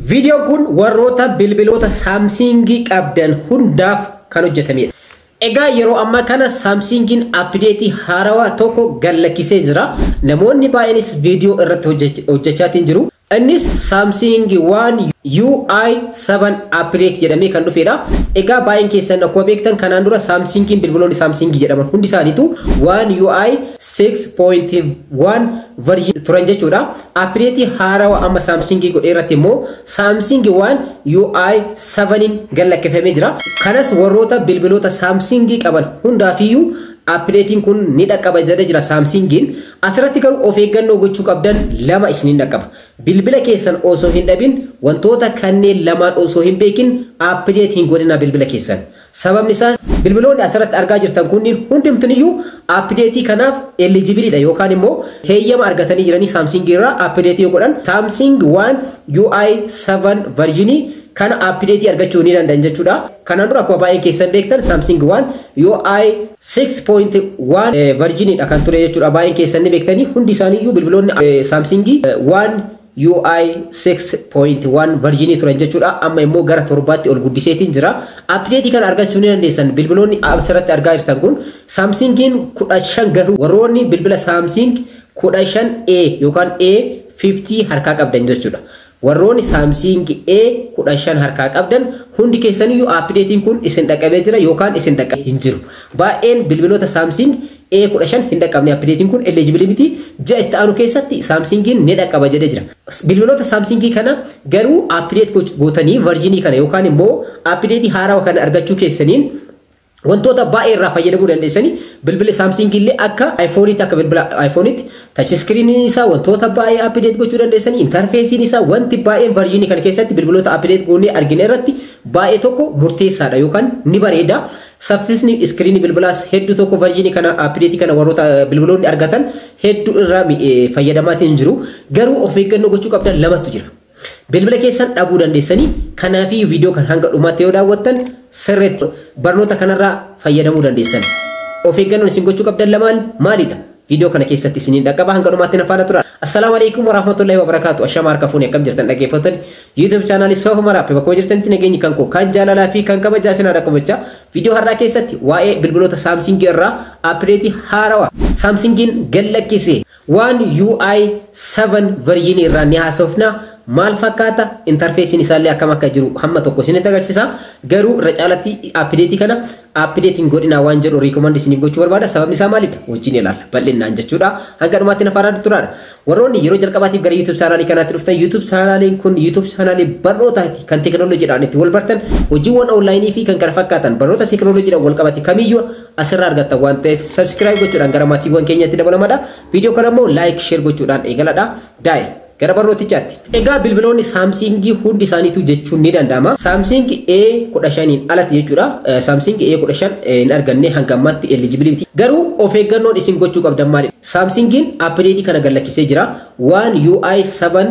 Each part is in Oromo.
Viidiyoon kun warroota bilbiloota Saamsingii qabdan hundaaf kan hojjetamedha. Egaa yeroo ammaa kana Saamsingiin update haarawaa tokko gallakkisee jira. Namoonni baay'eenis viidiyoo irratti hojjechaatiin jiru. Innis Samsung One UI 7 update jedhamee kan dhufedha. Egaa baay'een keessan akkuma beektan kanaan dura Samsungiin bilbiloonni Samsung jedhaman hundi isaaniitu One UI 6.1 version turan jechuudha. Update haarawaa amma Samsung godhee irratti immoo Samsung One UI 7 gallakkifamee jira. Kanas warroota bilbiloota Samsung qaban hundaafiyyuu updatein kun ni dhaqqaba jedhee jira Samsungiin. Asirratti garuu of eeggannoo gochuu qabdan lama isiniin dhaqqaba. Bilbila keessan osoo hin dhabin, wantoota kanneen lamaan osoo hin beekin update hin godhina bilbila keessan. Sababni isaas bilbiloonni asirratti argaa jirtan kunniin hundumtuniyyuu update kanaaf eligible dha yookaan immoo heeyyama argatanii jiranii Samsung irraa update yoo godhan Samsung One UI 7 version kana update argachuu ni danda'an jechuudha. Kanaan dura akkuma baay'een keessan beektan Samsung One UI 6.1 version dha kan ture jechuudha. Baay'een keessan ni beektanii, hundi isaaniiyyuu bilbiloonni Samsung One UI 6.1 version turan jechuudha. Amma immoo gara 7tti ol guddiseetiin jira. Update kana argachuu ni dandeessan. Bilbiloonni asirratti argaa jirtan kun Samsungiin 15 garuu warroonni bilbila Samsung 15A yookaan A50 harkaa qabdan jechuudha. Warroonni Samsung A15 harkaa qabdan hundi keessaniyyuu updatein kun isin dhaqqabee jira yookaan isin dhaqqabee hin jiru. Baay'een bilbiloota Samsung A15 hin dhaqqabne, updatein kun eligible miti. Ji'a itti aanu keessatti Samsungiin ni dhaqqaba jedhee jira. Bilbiloota Samsungii kana garuu update gootanii versionii kana yookaan immoo update haarawaa kana argachuu keessaniin wantoota baay'ee irraa fayyadamuu dandeessanii. Bilbilli Samsung illee akka iPhone'itti, akka bilbila iPhone'itti touch screen isaa wantoota baay'ee update gochuu dandeessanii, interfacein isaa wanti baay'een versionii kana keessatti bilbiloota update goonee argine irratti baay'ee tokko murteessaadha yookaan ni bareeda. Saffisni iskiriinii bilbilaas hedduu tokko versionii kana update kana warroota bilbiloonni argatan hedduu irraa fayyadamaatiin jiru. Garuu of eeggannoo gochuu qabdan lamatu jira. Bilbila keessan dhabuu dandeessanii, kanaafii viidiyoo kan hanga dhumaatti yoo daawwattan sirriitti barnoota kanarraa fayyadamuu dandeessan. Of eeggannoon isin gochuu qabdan lamaan maalidha? Viidiyoo kana keessatti isiniin dhaqqaba, hanga dhumaatti na faana tura. Assalaamu alaikum warahmatullahi wabarakaatu. Ashama harka fuuni, akkam jirtan dhaggeeffattoonni YouTube chaanaalii Soof Maraap? Bakka jirtanitti nageenyi kan koo kan jaalalaa fi kan kabajaa isin haadha kabajaa. Viidiyoo har'aa keessatti waa'ee bilbiloota Samsung irraa update haarawaa Samsungiin gallakkise One UI 7 version irraa ni haasofna. Maal fakkaata, interfaceiin isaallee akkam akka jiru hamma tokko isinitti agarsiisa. Garuu irra caalatti update kana update hin godhinaa waan jedhu recommend isiniif gochuu barbaada. Sababni isaa maalidha? Wajjin ilaalla bal'inaan jechuudha. Hanga dhumaatti na faana turaadha. Warroonni yeroo jalqabaatiif gara YouTube chaanaalii kanaatti dhuftan, YouTube chaanaaliin kun YouTube chaanaalii barnootaati kan teekinooloojiidhaan itti wal bartan, hojiiwwan onlaayinii fi kan kana fakkaatan barnoota teekinooloojiidhaan wal qabate kamiyyuu asirraa argattan waan ta'eef subscribe gochuudhaan gara maatiiwwan keenyatti dabalamadha. Viidiyoo kana immoo like, share gochuudhaan eegaladha. Daa'e gara barnootichaatti. Egaa bilbiloonni Samsungii hundi isaaniitu jechuun ni danda'ama. Samsung A15 alatti jechuudha. Samsung A15 hin arganne, hanga ammaatti eligible miti. Garuu of eeggannoon isin gochuu qabdan maalidha? Samsungiin update kana gallakkisee jira. One UI 7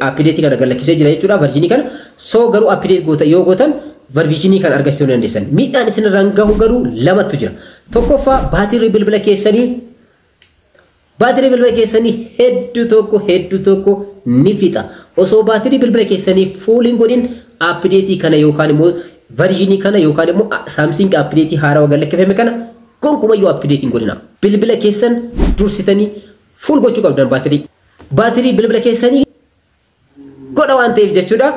update kana gallakkisee jira jechuudha versionii kana. So garuu update goota yoo gootan versionii kana argachuu ni dandeessan. Miidhaan isin irraan gahu garuu lamatu jira. Tokkoffaa, baatirii bilbila keessanii hedduu tokko ni fixa. Osoo baatirii bilbila keessanii full hin godhin update kana yookaan immoo versionii kana yookaan immoo Samsung update haarawaa gallakkifame kana gonkumayyuu update hin godhina. Bilbila keessan dursitanii full gochuu qabdan baatirii. Baatirii bilbila keessanii godha waan ta'eef jechuudha.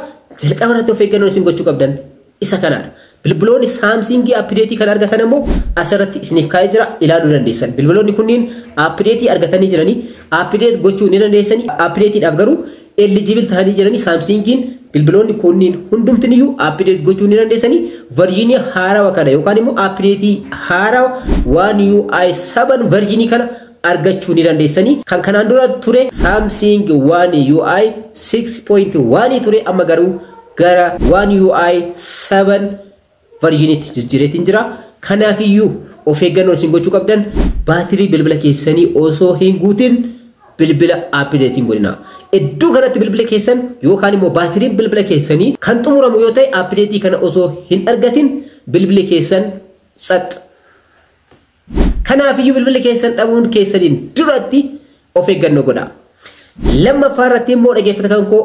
Jalqaba irratti of eeggannoon isin gochuu qabdan isa kanaadha. Bilbiloonni Samsungii update kan argatan immoo asirratti isiniif kaa'ee jira, ilaaluu dandeessan. Bilbiloonni kunniin update argatanii jiranii update gochuu ni dandeessanii. Updateiidhaaf garuu eligible ta'anii jiranii. Samsungiin bilbiloonni kunniin hundumtiniyyuu update gochuu ni dandeessanii versionii haarawaa kana yookaan immoo update haarawaa One UI 7 versionii kana argachuu ni dandeessanii. Kan kanaan dura ture Samsung One UI 6.1 ture, amma garuu gara One UI 7 versioniitti jijjiireetiin jira. Kanaafiyyuu of eeggannoo isin gochuu qabdan baatirii bilbila keessanii osoo hin guutin bilbila update hin godhina. Iddoo kanatti bilbila keessan yookaan immoo baatiriin bilbila keessanii kan xumuramu yoo ta'e, update kana osoo hin argatin bilbilli keessan tsax. Kanaafiyyuu bilbila keessan dhabuun keessaniin duratti of eeggannoo godhaa. Lammaffaa irratti immoo, dhaggeeffata kan koo,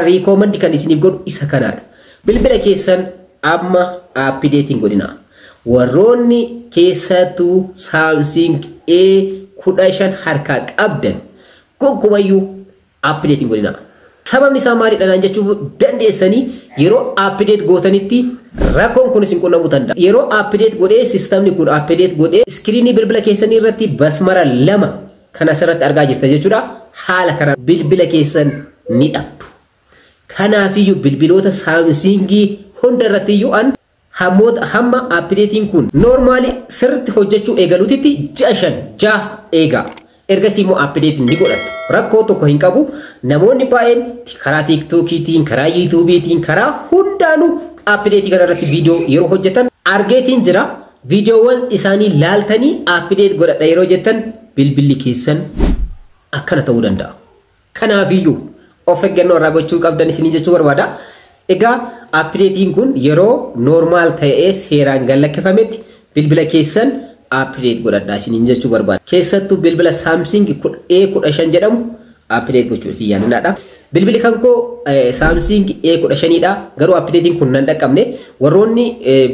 Recommend kan isiniif godhu isa kanaadha. Bilbila keessan amma update hin godhina. Warroonni keessattuu Samsung A15 harkaa qabdan gonkumayyuu update hin godhina. Sababni isaa maalidha naan jechuu dandeessanii, yeroo update gootanitti rakkoon kun isin qunnamuu danda'a. Yeroo update godhee sistamni kun update godhee iskiriinii bilbila keessanii irratti basmara lama kan asirratti argaa jirtan jechuudha. Haala kanaan bilbila keessan ni dhabdu. Kanaafiyyuu bilbiloota Samsungii hunda irrattiyyuu an hamma updatein kun normally sirriitti hojjechuu eegalutitti ji'a 5-6 eega. Ergasii immoo update ni godhattu. Rakkoo tokko hin qabu. Namoonni baay'een karaa TikTokiitiin, karaa YouTubeiitiin, karaa hundaanuu update kana irratti viidiyoo yeroo hojjetan argeetiin jira. Viidiyoowwan isaanii laaltanii update godhadha yeroo jettan bilbilli keessan akkana ta'uu danda'a. Kanaafiyyuu of eeggannoo irraa gochuu qabdan isinii jechuu barbaada. Egaa updateiin kun yeroo normal ta'ee seeraan gallakkifametti bilbila keessan update godhadhaa isiniin jechuu barbaada. Keessattuu bilbila Samsung A15 jedhamu update gochuuf yaadanaadha. Bilbilli kan koo Samsung A15 dha. Garuu updateiin kun nan dhaqqabne. Warroonni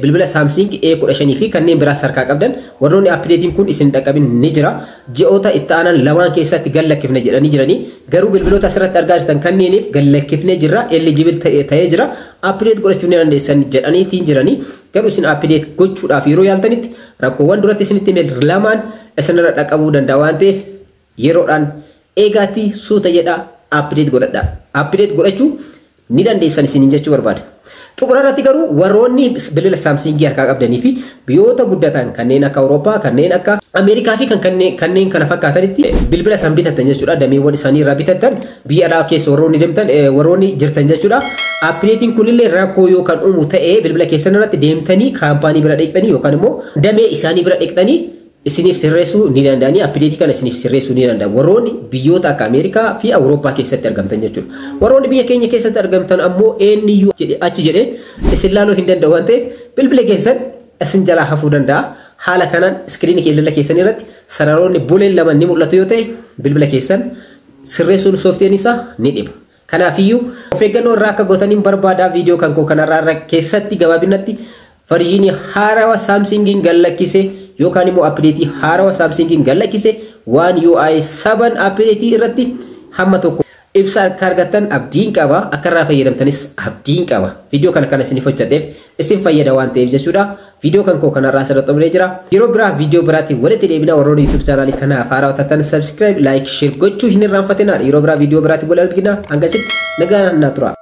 bilbila Samsung A15 fi kanneen biraas harkaa qabdan, warroonni updateiin kun isin dhaqqabin ni jira. Ji'oota itti aanan lamaan keessatti gallakkifne jedhanii jiranii. Garuu bilbiloota asirratti argaa jirtan kanneeniif gallakkifnee jirra. Eligible ta'ee jira. Update godhachuu ni dandeessan jedhaniitiin jiranii. Garuu isin update gochuudhaaf yeroo yaaltanitti rakkoowwan duratti isinitti hime lamaan isinirra dhaqqabuu danda'a waan ta'eef, yeroodhaan eegaatii suuta jedhaa update godhadha. Update godhachuu ni dandeessan isiniin jechuu barbaada. Xumura irratti garuu warroonni bilbila Samsungii harkaa qabdanii fi biyyoota guddatan kanneen akka Awurooppaa, kanneen akka Ameerikaa fi kanneen kana fakkaatanitti bilbila isaan bitatan jechuudha. Dameewwan isaanii irraa bitatan biyya alaa keessa warroonni deemtan, warroonni jirtan jechuudha. Updateiin kunillee rakkoo yoo kan uumu ta'ee, bilbila keessan irratti deemtanii kaampaanii bira dhaqxanii yookaan immoo damee isaanii bira dhaqxanii isiniif sirreessuu ni danda'anii, updateii kana isiniif sirreessuu ni danda'an, warroonni biyyoota akka Ameerikaa fi Awurooppaa keessatti argamtan jechuudha. Warroonni biyya keenya keessatti argamtan ammoo eenyuyyuu achi jedhee isin laaluu hin danda'u waan ta'eef, bilbila keessan isin jalaa hafuu danda'a. Haala kanaan iskiriinii bilbila keessan irratti sararoonni buleen lama ni mul'atu yoo ta'e, bilbila keessan sirreessuun soofteen isaa ni dhiba. Kanaafiyyuu of eeggannoo irraa akka gootaniin barbaada. Viidiyoo kan koo kanarraa keessatti gabaabinatti versionii haarawaa Samsungiin gallakkise yookaan immoo updateii haarawaa Samsungiin gallakkise One UI 7 updateii irratti hamma tokko ibsa akka argattan abdiin qaba. Akka irraa fayyadamtanis abdiin qaba. Viidiyoo kana kana isiniif hojjedheef isin fayyada waan ta'eef jechuudha. Viidiyoo kan koo kanarraa asirratti xumuree jira. Yeroo biraa viidiyoo biraatti walitti deebina. Warroonni YouTube channelii kanaaf haarawaa taatan subscribe, like, share gochuu hin irraanfatinaa. Yeroo biraa viidiyoo biraatti wal argina. Hangasitti nagaan naa tura.